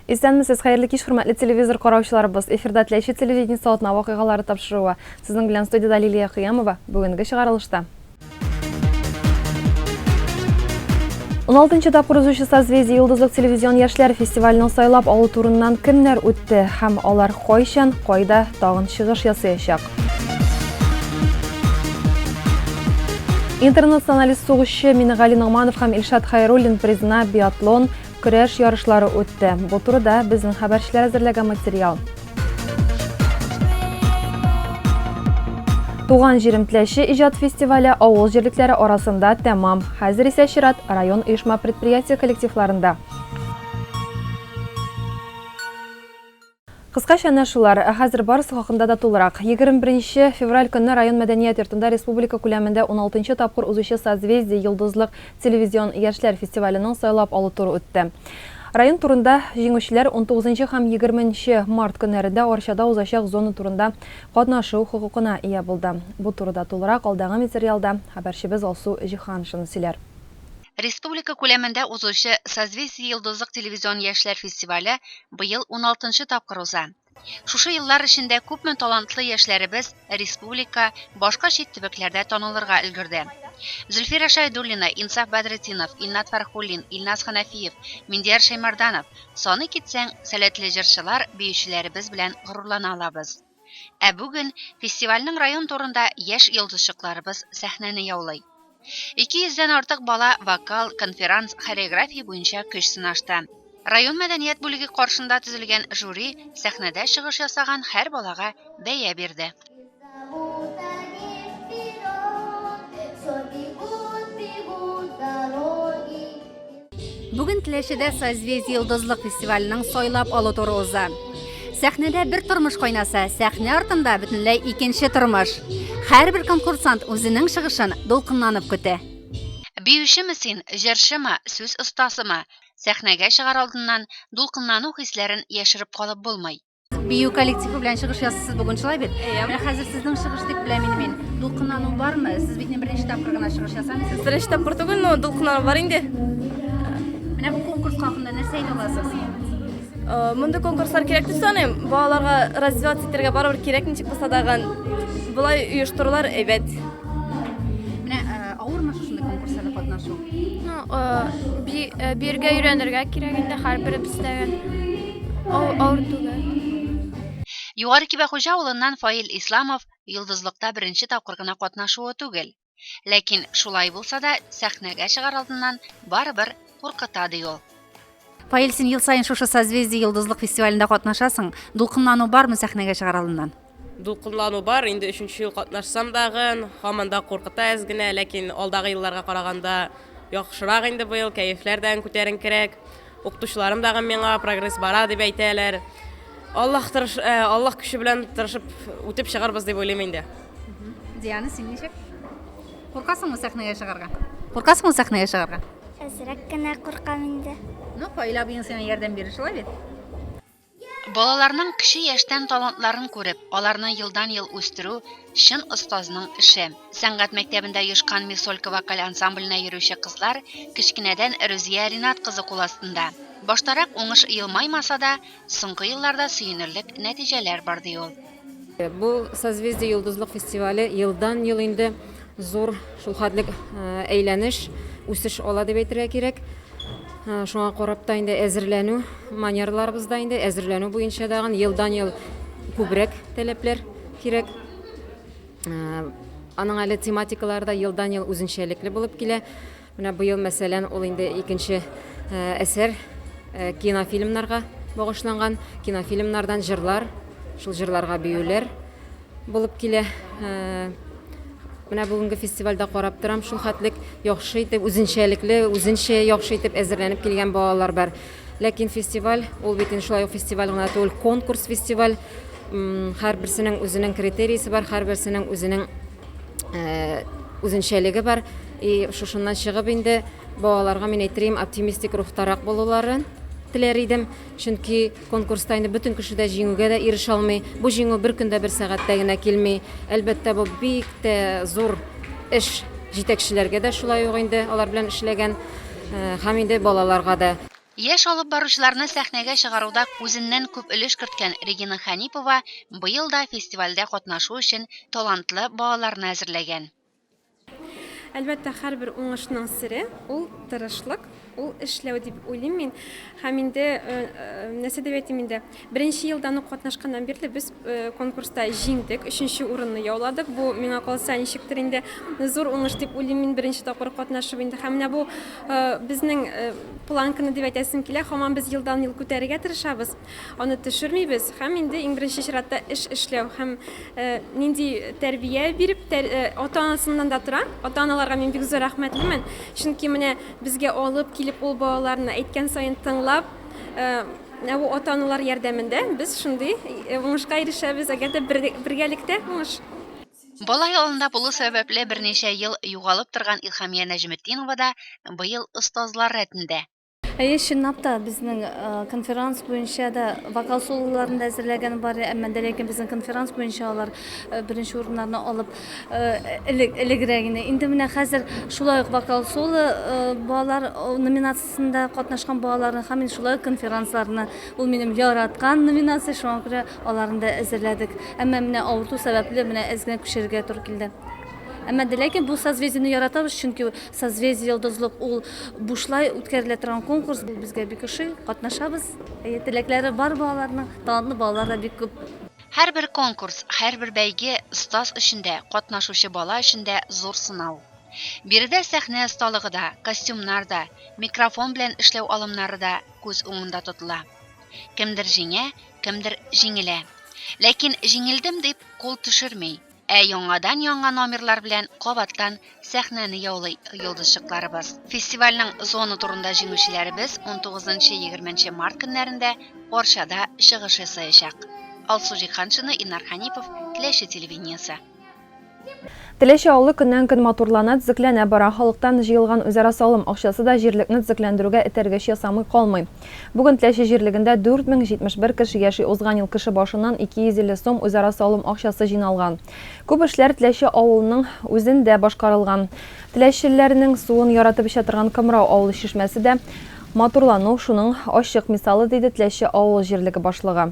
Исәнмесез, хәерле кич, хөрмәтле телевизор караучыларыбыз. Эфирда Теләче телевидениесе атна вакыйгалары тапшыруы. Сезнең белән студиядә Лилия Кыямова. Бүгенге чыгарылышта. 16 тапкыр узучы Созвездие Йолдызлык телевизион яшьләр фестиваленең сайлап алу турыннан кемнәр үтте һәм алар кайчан, кайда тагын чыгыш ясаячак? Интернационалист сугышчы Мингали Ногманов һәм Илшат Хайруллин призына биатлон, көрәш ярышлары үтте. Бу турыда безнең хәбәрчеләр әзерләгән материал. Туган җирем Теләче иҗат фестивале авыл җирлекләре арасында тәмам. Хәзер исә чират район оешма-предприятие коллективларында. Кыскача әнә шулар. Ә хәзер барысы хакында да тулырак. 21 нче февраль көнне район мәдәният йортында республика күләмендә уналтынчы тапкыр узучы Созвездие Йолдызлык телевизион яшьләр фестиваленең сайлап алу туры үтте. Район турында җиңүчеләр унтугызынчы һәм егерменче март көннәрендә Арчада узачак зона турында катнашу хокукына ия булды. Бу турыда тулырак алдагы материалда хәбәрчебез Алсу Җиһаншина сөйләр. Республика күләмендә узучы Созвездие-Йолдызлык телевизион яшьләр фестивале быел уналтынчы тапкыр уза. Шушы еллар эчендә күпме талантлы яшьләребез республика, башка чит төбәкләрдә танылырга өлгерде. Зөлфирә Шәйдуллина, Инсаф Бәдретдинов, Илнат Фәрхуллин, Илназ Хәнәфиев, Миндияр Шәймәрданов, саный китсәң, сәләтле җырчылар, биючеләребез белән горурлана алабыз. Ә бүген фестивальнең район турында яшь йолдызчыкларыбыз сәхнәне яулый. 200 дән артык бала вокал, конферанс, хореография буенча көч сынашты. Район мәдәният бүлеге каршында төзелгән жюри сәхнәдә чыгыш ясаган һәр балага бәя бирде. Бүген Теләчедә Созвездие йолдызлык фестиваленең сайлап алу туры уза. Сәхнәдә бер тормыш кайнаса, сәхнә артында бөтенләй икенче тормыш. Һәрбер конкурсант үзенең чыгышын дулкынланып көтә. Биючеме син, җырчымы, сүз остасымы, сәхнәгә чыгар алдыннан дулкынлану хисләрен яшереп калып булмый. Бию коллективы белән чыгыш ясыйсыз бүген, шулай бит? Әйе. Менә хәзер сезнең чыгыш дип беләм инде мин. Дулкынлану бармы? Сез бит беренче тапкыр гына чыгыш ясамыйсыз. Беренче тапкыр түгел, но дулкынлану бар инде. Менә бу конкурс хакында нәрсә әйтә аласыз? Э, мондый конкурслар кирәк дип саныйм. Балаларга развиваться итәргә барыбер кирәк ничек булса дагын. Болай оештырулар әйбәт. Менә э, авырмы шушындый конкурсларда катнашу? Ну, э, биергә өйрәнергә кирәк инде һәрберебездә. Авыр түгел. Югары Кибәхуҗа авылыннан Фаил Исламов Йолдызлыкта беренче тапкыр гына катнашуы түгел. Ләкин шулай булса да, сәхнәгә чыгар алдыннан барыбер куркыта, ди ул. Фаил, син ел саен шушы Созвездие Йолдызлык фестивалендә катнашасың. Дулкынлану бармы сәхнәгә чыгар алдыннан? Дулкынлану бар, инде өченче ел катнашсам дагын, һаман да куркыта әз генә, ләкин алдагы елларга караганда яхшырак инде быел, кәефләр дә күтәренкерәк. Укытучыларым дагы миңа прогресс бара дип әйтәләр. Аллаһ тырыш, э, Аллаһ көче белән тырышып үтеп чыгарбыз дип уйлыйм инде. Диана, син ничек? Куркасыңмы сәхнәгә чыгарга? Куркасыңмы сәхнәгә чыгарга? Әзрәк кенә куркам инде. Ну, Фаил абыең сиңа ярдәм бирер, шулай бит? Балаларның кече яшьтән талантларын күреп, аларны елдан-ел үстерү, чын остазның эше. Сәнгать мәктәбендә оешкан Мисолька вокаль ансамбленә йөрүче кызлар кечкенәдән Рүзия Ринат кызы кул астында. Баштарак уңыш елмаймаса да, соңгы елларда сөенерлек нәтиҗәләр бар, ди ул. Бу Созвездие Йолдызлык фестивале елдан-ел инде зур шулхәтлек әйләнеш, үсеш ала дип әйтергә кирәк. Шуңа карап та инде әзерләнү манерларыбыз да инде әзерләнү буенча дагын елдан-ел күбрәк таләпләр кирәк. Аның әле тематикалары да елдан-ел үзенчәлекле булып килә. Менә быел, мәсәлән, ул инде икенче әсәр кинофильмнарга багышланган, кинофильмнардан җырлар, шул җырларга биюләр булып килә. Менә бүгенге фестивальдә карап торам, шул хәтлек яхшы итеп, үзенчәлекле, үзенчә яхшы итеп әзерләнеп килгән балалар бар. Ләкин фестиваль, ул бит инде шулай ук фестиваль гына түгел, конкурс фестиваль. Һәрберсенең үзенең критериясе бар, һәрберсенең үзенең үзенчәлеге бар. И шушыннан чыгып инде балаларга мин әйтер идем, оптимистик рухтарак булуларын теләр идем. Чөнки конкурста инде бөтен кеше дә җиңүгә дә ирешә алмый. Бу җиңү бер көндә, бер сәгатьтә генә килми. Әлбәттә, бу бик тә зур эш җитәкчеләргә дә шулай ук инде алар белән эшләгән һәм инде балаларга да. Яшь алып баручыларны сәхнәгә чыгаруда үзеннән күп өлеш керткән Регина Хәнипова быел да фестивальдә катнашу өчен талантлы балаларны әзерләгән. Әлбәттә, һәрбер уңышның сере, ул тырышлык, ул эшләү дип уйлыйм мин. Һәм инде, нәрсә дип әйтим инде, беренче елдан ук катнашканнан бирле без конкурста җиңдек, өченче урынны яуладык. Бу, миңа калса, ничектер инде зур уңыш дип уйлыйм мин, беренче тапкыр катнашып инде. Һәм менә бу безнең планканы дип әйтәсем килә, һаман без елдан-ел күтәрергә тырышабыз, аны төшермибез. Һәм инде иң беренче чиратта эш эшләү һәм нинди тәрбия биреп, ата-анасыннан да тора. Ата-аналарга мин бик зур рәхмәтлемен, чөнки менә безгә алып килеп ул балаларны әйткән саен тыңлап, Менә бу ата-аналар ярдәмендә без шундый уңышка ирешәбез, әгәр дә бергәлектә уңыш. Бала ялында булу сәбәпле берничә ел югалып торган Илһамия Нәҗметдинова да быел остазлар рәтендә. Әйе, чынлап та, безнең конферанс буенча да вокал сололарын да әзерләгән бар, әмма дә ләкин безнең конферанс буенча алар беренче урыннарны алып элек элегрәк инде. Инде менә хәзер шулай ук вокал соло балалар номинациясе Сында катнашкан балаларны һәм инде шулай ук конференцларны, ул минем яраткан номинация, шуңа күрә аларны да әзерләдек. Әмма менә авырту сәбәпле менә әз генә күчерергә туры килде. Әмма дә ләкин бу Созвездиене яратабыз, чөнки Созвездие Йолдызлык ул бушлай үткәрелә торган конкурс, ул безгә бик ошый, катнашабыз. Әйе, теләкләре бар балаларның, талантлы балалар да бик күп. Һәрбер конкурс, һәрбер бәйге остаз өчен дә, катнашучы бала өчен дә зур сынау. Биредә сәхнә осталыгы да, костюмнар да, микрофон белән эшләү алымнары да күз уңында тотыла. Кемдер җиңә, кемдер җиңелә. Ләкин җиңелдем дип кул төшерми, ә яңадан-яңа номерлар белән кабаттан сәхнәне яулый йолдызчыкларыбыз. Фестивальнең зона турында җиңүчеләребез 19-20 март көннәрендә Арчада чыгыш ясаячак. Алсу Җиһаншина, Илнар Хәнипов, Теләче телевидениесе. Теләче авылы көннән-көн матурлана, төзекләнә бара. Халыктан җыелган үзара салым акчасы да җирлекне төзекләндерүгә этәргеч ясамый калмый. Бүген Теләче җирлегендә 4071 кеше яши. Узган ел кеше башыннан 250 сум үзара салым акчасы җыйналган. Күп эшләр Теләче авылының үзендә башкарылган. Теләчелеләрнең суын яратып эчә торган Комрау авылы чишмәсе дә матурлану шуның ачык мисалы, диде Теләче авыл җирлеге башлыгы.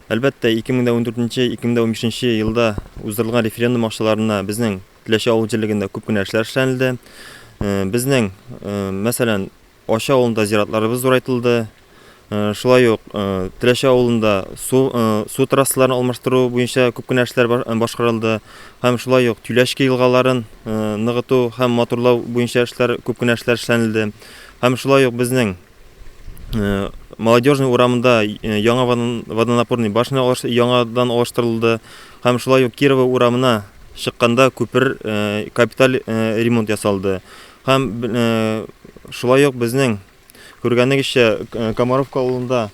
Әлбәттә, 2014 2015 елда уздырылган референдум акчаларына безнең Теләче авыл җирлегендә күп кенә эшләр эшләнелде. Безнең, мәсәлән, Ача авылында зиратларыбыз зурайтылды. Шулай ук Теләче авылында су, су трассаларын алмаштыру буенча күп кенә эшләр башкарылды. Һәм шулай ук Түләшке елгаларын ныгыту һәм матурлау буенча эшләр, күп кенә эшләр эшләнелде. Һәм шулай ук безнең Молодежный урамында яңа водонапорный башня яңадан алыштырылды һәм шулай ук Кирова урамына чыкканда күпер капиталь ремонт ясалды. Һәм шулай ук безнең күргәнегезчә Комаровка авылында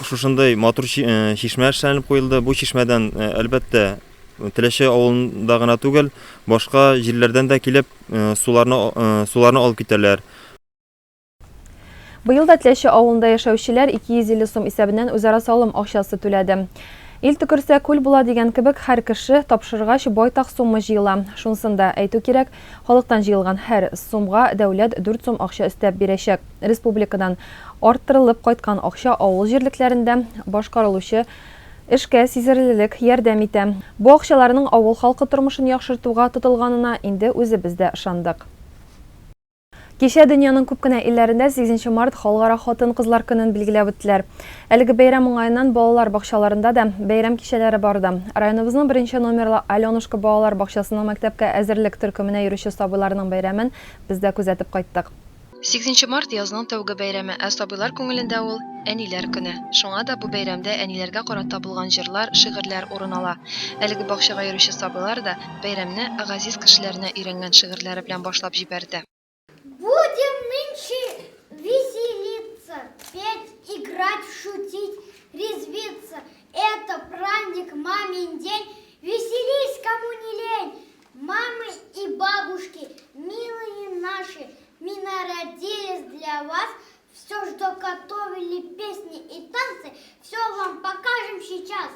шушындый матур чишмә эшләнеп куелды. Бу чишмәдән, әлбәттә, Теләче авылында гына түгел, башка җирләрдән дә килеп суларны суларны алып китәләр. Быел да Теләче авылында яшәүчеләр 250 сум исәбеннән үзара салым акчасы түләде. Ил төкерсә, күл була дигән кебек, һәр кеше тапшыргач, байтак сумма җыела. Шунысын да әйтү кирәк, халыктан җыелган һәр сумга дәүләт дүрт сум акча өстәп бирәчәк. Республикадан арттырылып кайткан акча авыл җирлекләрендә башкарылучы эшкә сизелерлек ярдәм итә. Бу акчаларның авыл халкы тормышын яхшыртуга тотылганына инде үзебез дә ышандык. Кичә дөньяның күп кенә илләрендә 8 март Халыкара хатын-кызлар көнен билгеләп үттеләр. Әлеге бәйрәм уңаеннан балалар бакчаларында да бәйрәм кичәләре барды. Районыбызның беренче номерлы Аленушка балалар бакчасының мәктәпкә әзерлек төркеменә йөрүче сабыйларның бәйрәмен без дә күзәтеп кайттык. Сигезенче март, язның тәүге бәйрәме, ә сабыйлар күңелендә ул, Әниләр көне. Шуңа да бу бәйрәмдә әниләргә карата булган җырлар, шигырьләр урын ала. Әлеге бакчага йөрүче сабыйлар да бәйрәмне газиз кешеләренә өйрәнгән шигырьләре белән башлап җибәрде. Будем нынче веселиться, петь, играть, шутить, резвиться. Это праздник, мамин день, веселись, кому не лень. Мамы и бабушки, милые наши, мы народились для вас. Все, что готовили песни и танцы, все вам покажем сейчас.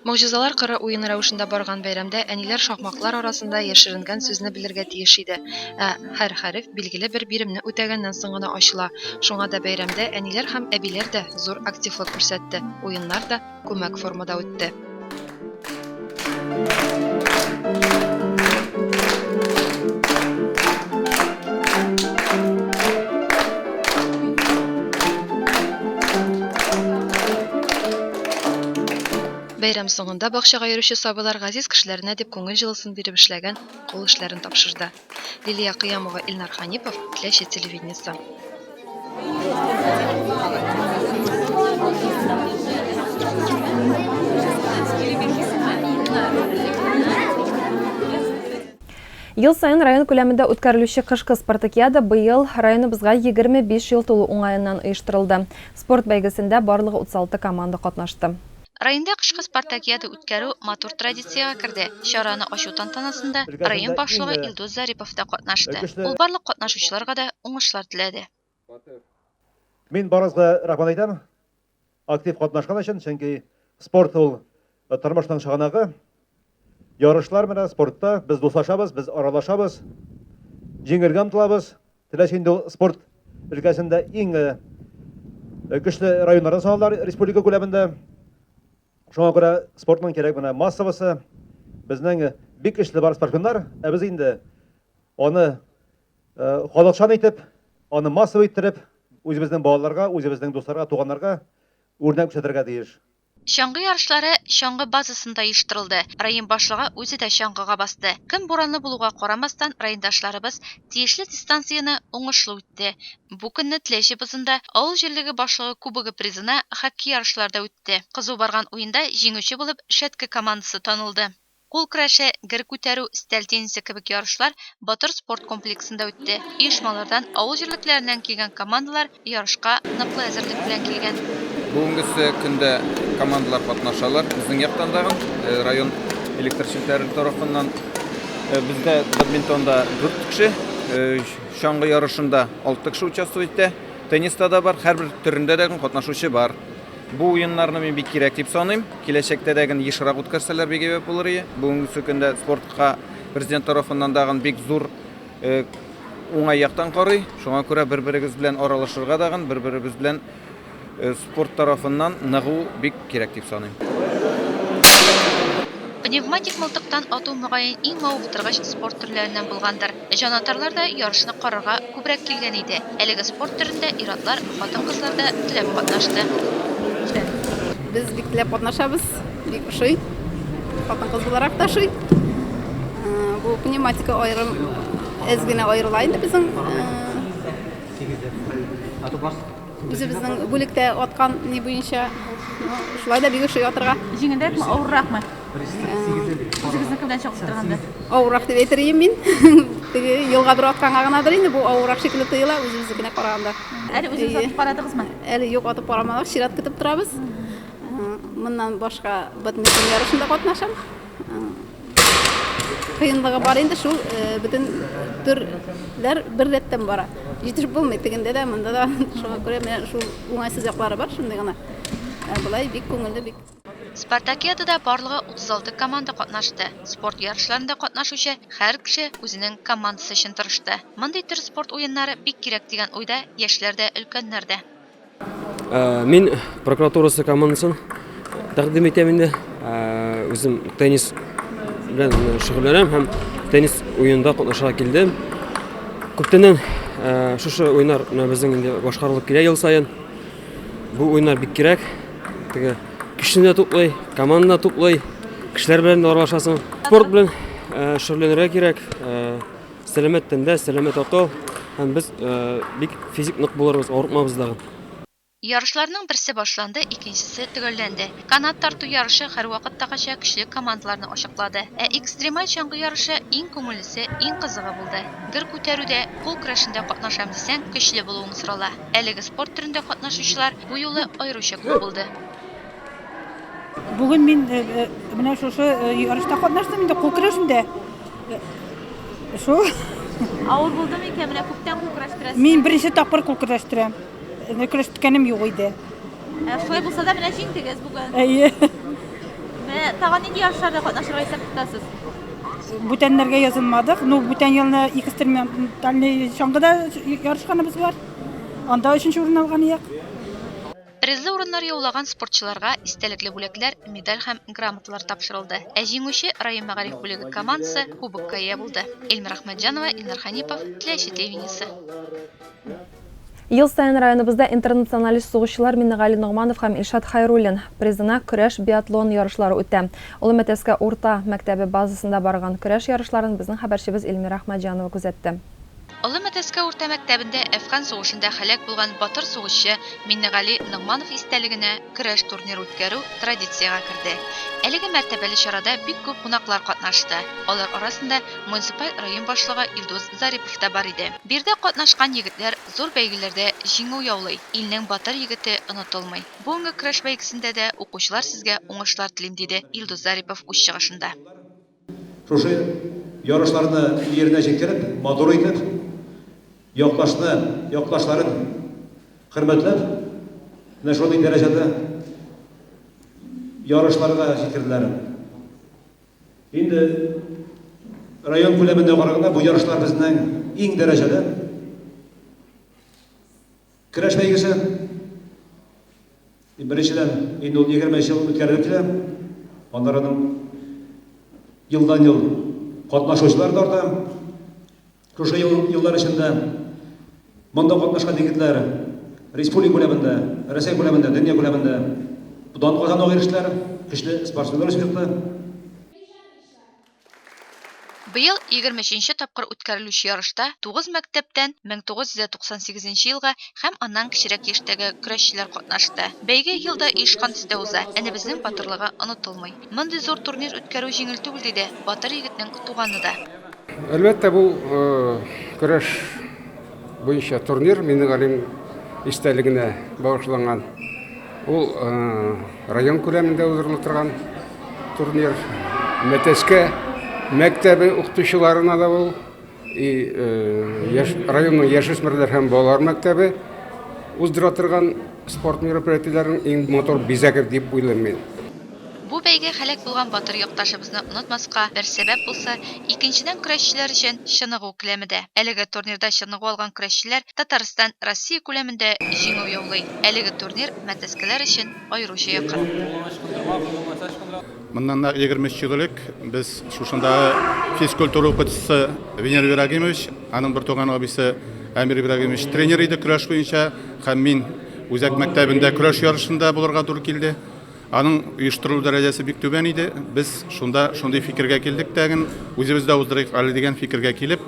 Могҗизалар кыры уены рәвешендә барган бәйрәмдә әниләр шакмаклар арасында яшеренгән сүзне белергә тиеш иде. Ә һәр хәреф билгеле бер биремне үтәгәннән соң гына ачыла. Шуңа да бәйрәмдә әниләр һәм әбиләр дә зур активлык күрсәтте, уеннар да күмәк формада үтте. Бәйрәм соңында бакчага йөрүче сабыйлар газиз кешеләренә дип күңел җылысын биреп эшләгән кул эшләрен тапшырды. Лилия Кыямова, Илнар Ханипов, Теләче телевидениесе. Ел саен район күләмендә үткәрелүче кышкы спартакиада быел районыбызга 25 ел тулу уңаеннан оештырылды. Спорт бәйгесендә барлыгы 36 команда катнашты. Районда кышкы спартакиада үткәрү матур традициягә керде. Чараны ачу тантанасында район башлыгы Илдус Зарипов та катнашты. Ул барлык катнашучыларга да уңышлар теләде. Мин барыгызга рәхмәт әйтәм, актив катнашкан өчен, чөнки спорт ул тормышның чыганагы. Ярышлар менә спортта без дуслашабыз, без аралашабыз, җиңергә омтылабыз. Теләче инде ул спорт өлкәсендә иң көчле районнардан санала республика күләмендә. Шуңа күрә спортның кирәк менә массовысы. Безнең бик көчле бар спортсменнар, ә без инде аны халыкчан итеп, аны массовый иттереп, үзебезнең балаларга, үзебезнең дусларга, туганнарга үрнәк күрсәтергә тиеш. Чаңгы ярышлары чаңгы базасында оештырылды. Район башлыгы үзе дә чаңгыга басты. Көн буранлы булуга карамастан, райондашларыбыз тиешле дистанцияне уңышлы үтте. Бу көнне Теләче бозында авыл җирлеге башлыгы кубогы призына хоккей ярышлары да үтте. Кызу барган уенда җиңүче булып Шәтке командасы танылды. Кул көрәше, гер күтәрү, өстәл теннисы кебек ярышлар Батыр спорт комплексында үтте. Оешмалардан, авыл җирлекләреннән килгән командалар ярышка ныклы әзерлек белән килгән. Бүгенгесе көндә командалар катнашалар. Безнең яктан дагы, район электр челтәре тарафыннан. Бездә бадминтонда 4 кеше, чаңгы ярышында 6 кеше участвовать итә. Тенниста да бар, һәрбер төрендә дә катнашучы бар. Бу уеннарны мин бик кирәк дип саныйм. Киләчәктә дә ген ешрак үткәрсәләр бик әйбәт булыр ие. Бүгенгесе көндә спортка президент тарафыннан дагын бик зур уңай яктан карый. Шуңа күрә бер-берегез белән аралашырга дагын, бер-беребез белән спорт тарафыннан ныгу бик кирәк дип саныйм. Пневматик мылтыктан ату мөгаен иң мавыктыргыч спорт төрләреннән булгандыр. Җанатарлар да ярышны карарга күбрәк килгән иде. Әлеге спорт төрендә ир-атлар, хатын-кызлар да теләп катнашты. Без бик теләп катнашабыз, бик ошый. Хатын-кыз буларак та ошый. Бу пневматика аерым әз генә аерыла инде безнең үзебезнең бүлектә аткан ни буенча. Шулай да бик ошый атырга. Җиңелрәкме, авырракмы? Үзегезнеке белән чагыштырганда. Авыррак дип әйтер идем мин. Теге елга бер атканга гынадыр инде, бу авыррак шикелле тоела үзебезнекенә караганда. Әле үзегез атып карадыгызмы? Әле юк, атып карамадык, чират көтеп торабыз. Моннан башка бадминтон ярышында катнашам. Кыенлыгы бар инде шул, бөтен төрләр бер рәттән бара. Җитешеп булмый тегендә дә, монда да. Шуңа күрә менә шул уңайсыз яклары бар шундый гына. Ә болай бик күңелле, бик. Спартакиадада барлыгы 36 команда катнашты. Спорт ярышларында катнашучы һәр кеше үзенең командасы өчен тырышты. Мондый төр спорт уеннары бик кирәк дигән уйда яшьләр дә, өлкәннәр дә. Мин прокуратурасы командасын тәкъдим итәм инде. Үзем теннис белән шөгыльләнәм һәм теннис уенында катнашырга килдем. Күптәннән шушы уеннар менә безнең инде башкарылып килә ел саен. Бу уеннар бик кирәк. Теге көчне дә туплый, команда да туплый, кешеләр белән дә аралашасың. Спорт белән э, шөгыльләнергә кирәк. Э, сәламәт тәндә, сәламәт акыл һәм без э, бик физик нык булырбыз, авыртмабыз дагы. Ярышларның берсе башланды, икенчесе төгәлләнде. Канат тарту ярышы һәрвакыттагыча көчле командаларны ачыклады. Ә экстремаль чаңгы ярышы иң күңеллесе, иң кызыгы булды. Гер күтәрүдә, кул көрәшендә катнашам дисәң, көчле булуың сорала. Әлеге спорт төрендә катнашучылар бу юлы аеруча күп булды. Бүген мин э, э, менә шушы э, ярышта катнаштым инде кул көрәшендә. Шул. Авыр булды микән? Менә күптән кул көрәштерәсез. Мин беренче тапкыр кул көрәштерәм. Көрәшткәнем юк иде. Шулай булса да менә җиңдегез бүген. Әйе. Менә тагын нинди ярышларда катнашырга исәп тотасыз? Бүтәннәргә язылмадык. Ну, бүтән елны экстремальный чаңгыда ярышканыбыз бар. Анда өченче урын алган идек. Призлы урыннар яулаган спортчыларга истәлекле бүләкләр, медаль һәм грамоталар тапшырылды. Ә җиңүче район мәгариф бүлеге командасы кубокка ия булды. Эльмира Әхмәтҗанова, Илнар Хәнипов, Теләче телевидениесе. Ел саен районыбызда интернационалист сугышчылар Миннегали Ногманов һәм Илшат Хайруллин призына көрәш биатлон ярышлары үтә. Олы Мәтәскә урта мәктәбе базасында барган көрәш ярышларын безнең хәбәрчебез Эльмира Әхмәтҗанова күзәтте. Олы Мәтәскә урта мәктәбендә Әфган сугышында һәлак булган батыр сугышчы Миннегали Ногманов истәлегенә көрәш турниры үткәрү традициягә керде. Әлеге мәртәбәле чарада бик күп кунаклар катнашты. Алар арасында муниципаль район башлыгы Илдус Зарипов та бар иде. Биредә катнашкан егетләр зур бәйгеләрдә җиңү яулый, илнең батыр егете онытылмый. Бүгенге көрәш бәйгесендә дә укучылар сезгә уңышлар телим, диде Илдус Зарипов үз чыгышында. Шушы ярышларны җиренә җиткереп, матур итеп, якташны, якташларын хөрмәтләп, менә шундый дәрәҗәдә ярышларга җиткерделәр. Инде район күләмендә караганда бу ярышлар безнең иң дәрәҗәле көрәш бәйгесе. Беренчедән, инде ул 20 ел үткәрелеп килә. Аннары аның елдан-ел катнашучылар да арта. Шушы ел, еллар эчендә монда катнашкан егетләр республика күләмендә, Рәсәй күләмендә, дөнья күләмендә дан казануга ирештеләр, көчле спортсменнар үсеп чыкты. Быел 23 нче тапкыр үткәрелүче ярышта тугыз мәктәптән 1998 нче елгы һәм аннан кечерәк яшьтәге көрәшчеләр катнашты. Бәйге ел да оешкан төстә уза, энебезнең батырлыгы онытылмый. Мондый зур турнир үткәрү җиңел түгел, диде батыр егетнең туганы да. Әлбәттә, бу көрәш буенча турнир Миннегалим истәлегенә багышланган. Ул район күләмендә уздырыла торган турнир. Мәтәскә мәктәбе укытучыларына да ул и яшь районның яшүсмерләр һәм балалар мәктәбе уздыра торган спорт мероприятиеләренең иң матур бизәге дип уйлыйм мин. Бу бәйге һәлак булган батыр якташыбызны онытмаска бер сәбәп булса, икенчедән көрәшчеләр өчен чыныгу келәме дә. Әлеге турнирда чыныгу алган көрәшчеләр Татарстан, Россия күләмендә җиңү яулый. Әлеге турнир мәтәскәләр өчен аеруча якын. Моннан нәкъ 23 ел элек без шушындагы физкультура укытучысы Венер Ибрагимович, аның бертуган абыйсы Әмир Ибрагимович тренер иде көрәш буенча һәм мин үзәк мәктәбендә көрәш ярышында булырга туры килде. Аның оештырылу дәрәҗәсе бик түбән иде. Без шунда шундый фикергә килдек тәген, үзебез дә уздырыйк әле дигән фикергә килеп,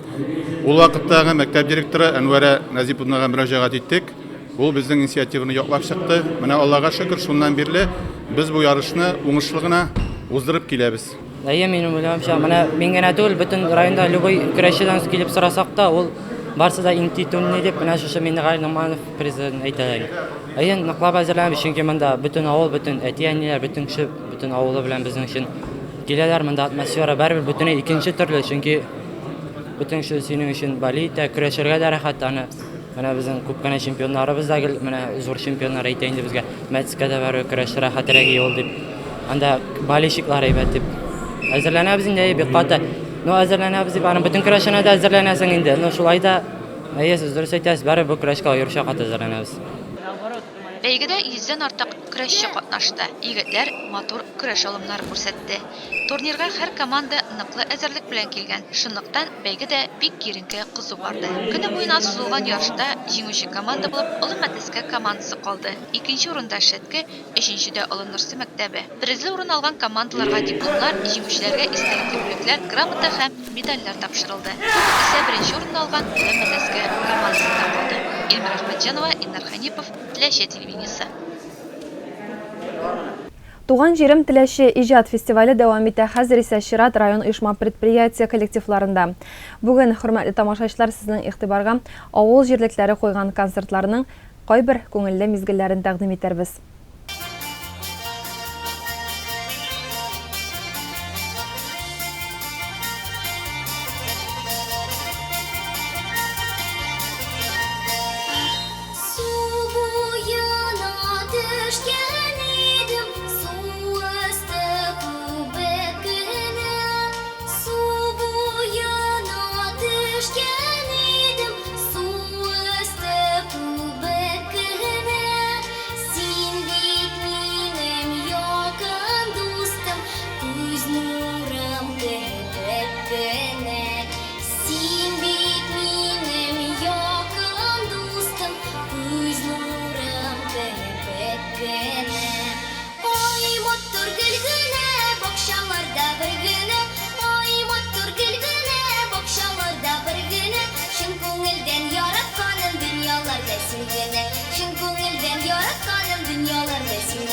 ул вакыттагы мәктәп директоры Әнвәрә Нәзиповнага мөрәҗәгать иттек. Ул безнең инициативаны яклап чыкты. Менә Аллага шөкер, шуннан бирле без бу ярышны уңышлы гына уздырып киләбез. Әйе, минем уйлавымча, менә мин генә түгел, бөтен районда любой көрәшчедән килеп сорасак та, ул барсы да иң титульный дип, менә шушы Миннегали Ногманов призын әйтәләр. Әйе, ныклап әзерләнәбез, чөнки монда бөтен авыл, бөтен әти-әниләр, бөтен кеше, бөтен авылы белән безнең өчен киләләр. Монда атмосфера барыбер бөтенләй икенче төрле, чөнки бөтен кеше синең өчен болеть итә, көрәшергә дә рәхәт аны. Менә безнең күп кенә чемпионнарыбыз да гел менә зур чемпионнар әйтә инде безгә, Мәтскә дә барыбер көрәш рәхәтрәк ул дип. Анда болельщиклар әйбәт дип. Әзерләнәбез инде, әйе, бик каты. Ну, әзерләнәбез дип, аның бөтен көрәшенә дә әзерләнәсең инде. Ну, шулай да Әйе, сез дөрес әйтәсез, барыбер бу көрәшкә аеруча каты әзерләнәбез. Бәйгедә йөздән артык көрәшче катнашты. Егетләр матур көрәш алымнары күрсәтте. Турнирга һәр команда ныклы әзерлек белән килгән, шунлыктан бәйге дә бик киеренке кызу барды. Көне буена сузылган ярышта җиңүче команда булып Олы Мәтәскә командасы калды. Икенче урында Шәтке, Өченчедә Олы Нырсы мәктәбе. Призлы урын алган командаларга дипломнар, җиңүчеләргә истәлекле бүләкләр, грамота һәм медальләр тапшырылды. Кубок исә беренче урынны алган Олы Мәтәскә командасында калды. Эльмира Әхмәтҗанова, Илнар Хәнипов, Теләче телевидениесе. Туган җирем Теләче иҗат фестивале дәвам итә. Хәзер исә чират район оешма-предприятие коллективларында. Бүген, хөрмәтле тамашачылар, сезнең игътибарга авыл җирлекләре куйган концертларның Кайбер күңелле мизгелләрен тәкъдим итәрбез. Су буена төшкән идем, су өсте.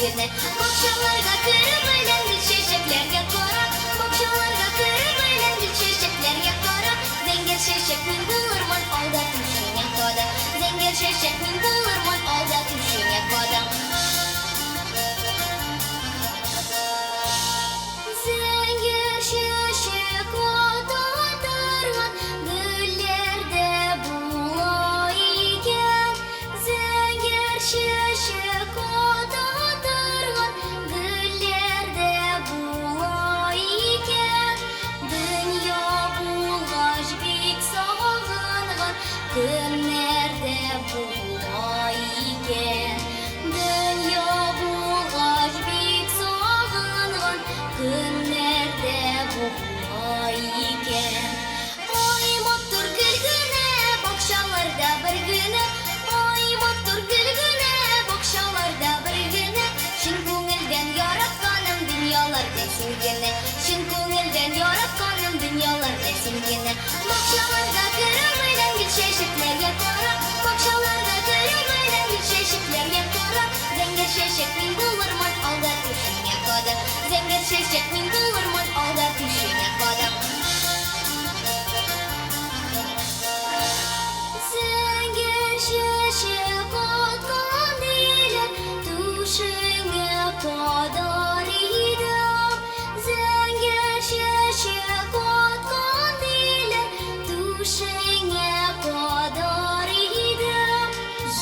генә. Бакчаларга керү белән гөл чәчәкләргә карап, бакчаларга керү белән гөл чәчәкләргә карап, зәңгәр чәчәк мин булырмын алда түшеңә кадап, зәңгәр чәчәк мин булырмын алда түшеңә кадап. Зәңгәр чәчәк ата торган гөлләр дә була икән. Зәңгәр чәчәк ата торган гөлләр дә була икән. Дөнья булгач бик сагынган көннәр дә була икән. Дөнья булгач бик сагынган көннәр дә була икән. Ай, матур гөл генә, бакчаларда бер генә. Ай, матур гөл генә, бакчаларда бер генә. Чын күңелдән яратканым дөньяларда син генә. Чын күңелдән яратканым дөньяларда син генә. Бакчаларга керү белән гөл чәчәкләргә карап, бакчаларга керү белән гөл чәчәкләргә карап, зәңгәр чәчәк мин булырмын алда түшеңә кадап, зәңгәр чәчәк мин булырмын алда түшеңә кадап. Зәңгәр чәчәк аткан диләр, түшеңә кадар идем. Зәңгәр чәчәк аткан диләр, түшеңә кадар идем.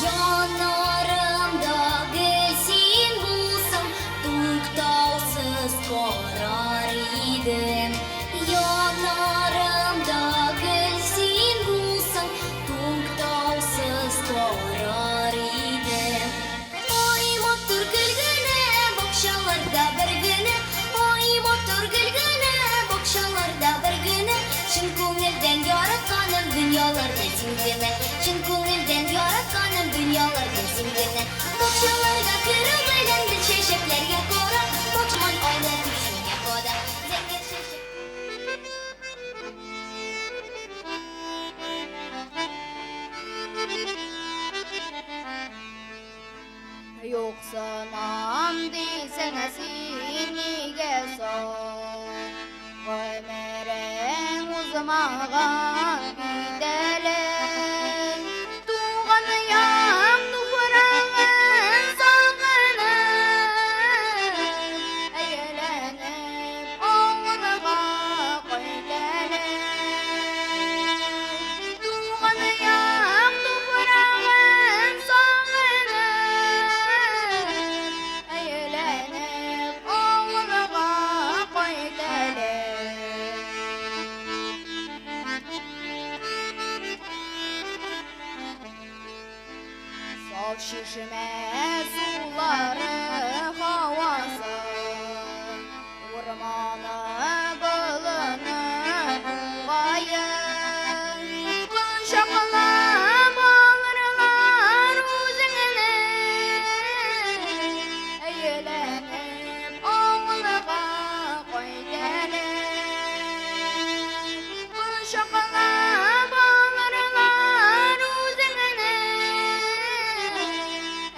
Янарымда гел син булсаң, туктаусыз карар идем. Янарымда гел син булсаң, туктаусыз карар идем. Ай, матур гөл генә, бакчаларда бер генә. Ай, матур гөл генә, бакчаларда бер генә. Чын күңелдән яратканым дөньяларда син генә. Чын күңелдән яратканым дөньяларда син генә. Бакчаларга керү белән гөл чәчәкләргә карап, бакчаман алда түшеңә кадап, зәңгәр чәчәк. Юксынам дисең, син нигә соң? Гомерең узмаган бит әле. Туган як туфрагын сагынып, әйләнеп авылга кайт әле. Туган як туфрагын сагынып, әйләнеп авылга кайт әле. Саф чишмә сулары һавасы, урманы, болыны, тугае. Кочаклап алырлар үзеңне, әйләнеп авылга кайт әле. Кочаклап алырлар үзеңне,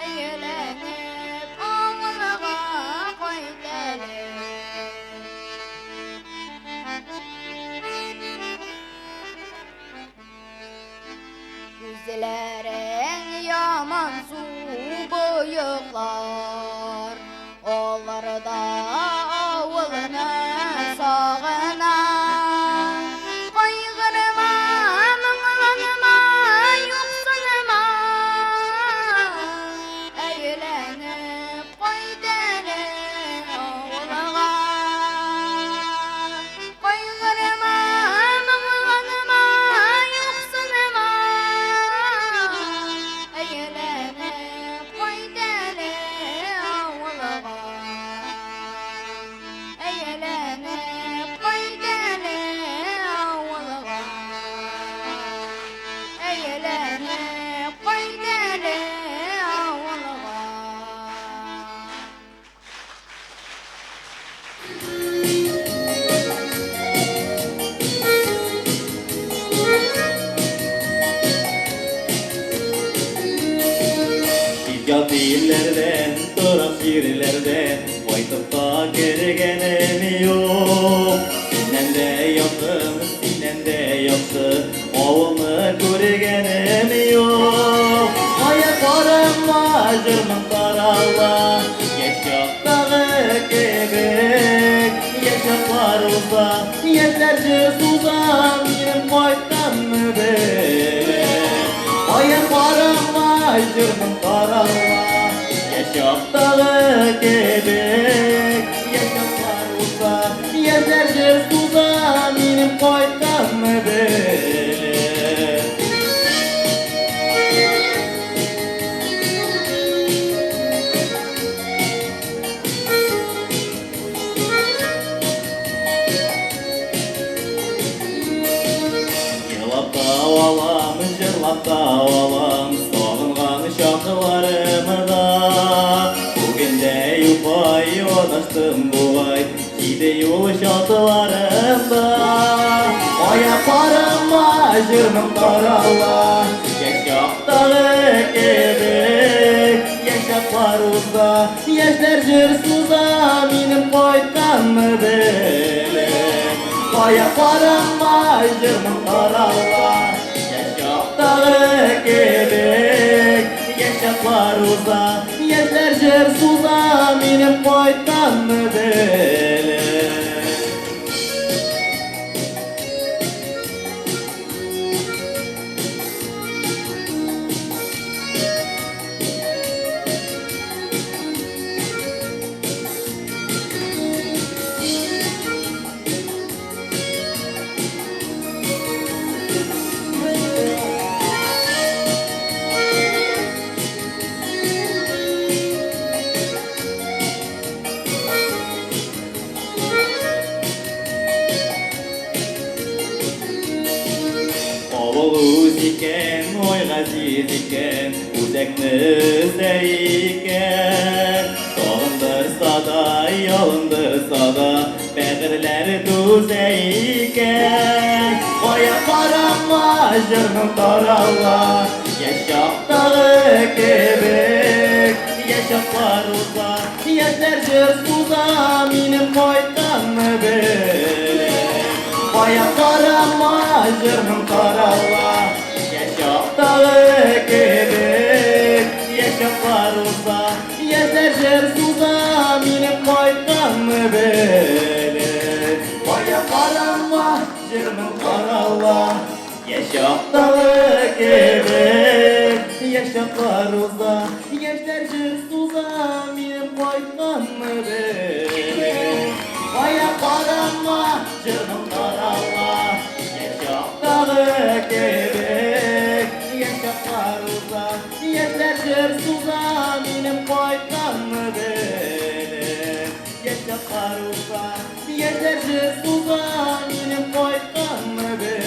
әйләнеп авылга кайт әле. Күзләрең ямансу бояклар, аларда авылны сагына. Кайгырма, моңланма, юксынма, әйләнеп кайт әле авылга. Кайгырма, моңланма, юксынма, әйләнеп кайт әле авылга. Әйләнеп кайт әле авылга. Әйләнеп кайт әле авылга. Ят илләрдән торак җирләрдә кайтып та кергәнем юк. Синнән дә якын, синнән дә яхшы авылны күргәнем юк. Кая карама, җыр-моң тарала, яшь чактагы кебек. Яшь чаклар уза, яшьләр җыр суза, минем кайтканны белеп. Кая карама, җыр-моң тарала, яшь чактагы кебек. Яшь чаклар уза, яшьләр җыр суза, минем кайтканны белеп. Елап та алам, җырлап та алам, сагынган чакларымда. Бүген дә юкай, адаштым бугай, җиде юл чатларында. Кая карама, җырның тарала, яшь чактагы кебек. Яшь чаклар уза, яшьләр җыр суза, минем кайтканны белеп. Кая карама, җырның тарала, яшь чактагы кебек. Яшь чаклар уза, яшьләр җыр суза, минем кайтканны белеп. Авыл үз икән, ой газиз икән, үзәкне өзә икән. Сагындырса да, ялындырса да, бәгырьләр түзә икән. Кая карама, җырның тарала, яшь чактагы кебек. Яшь чаклар уза, яшьләр җыр суза, минем кайтканны белеп. Кая карама, җырның тарала, яшь чактагы кебек. Яшь чаклар уза, яшьләр җыр суза, минем кайтканны белеп. Кая карама, җырның тарала, яшь чактагы кебек. Яшь чаклар уза, яшьләр җыр суза, минем кайтканны белеп. Кая карама, җырның тарала, яшь чактагы кебек. Яшь чаклар уза, яшьләр җыр суза, минем кайтканны белеп. Яшь чаклар уза, яшьләр җыр суза, минем кайтканны белеп.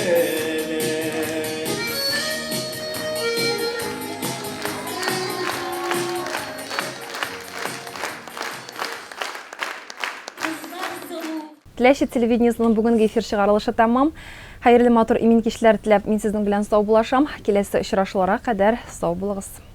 Теләче телевидениесының бүгенге эфир чыгарылышы тәмам. Хәерле, матур, имин кичләр теләп, мин сезнең белән саубуллашам. Киләсе очрашуларга кадәр сау булыгыз.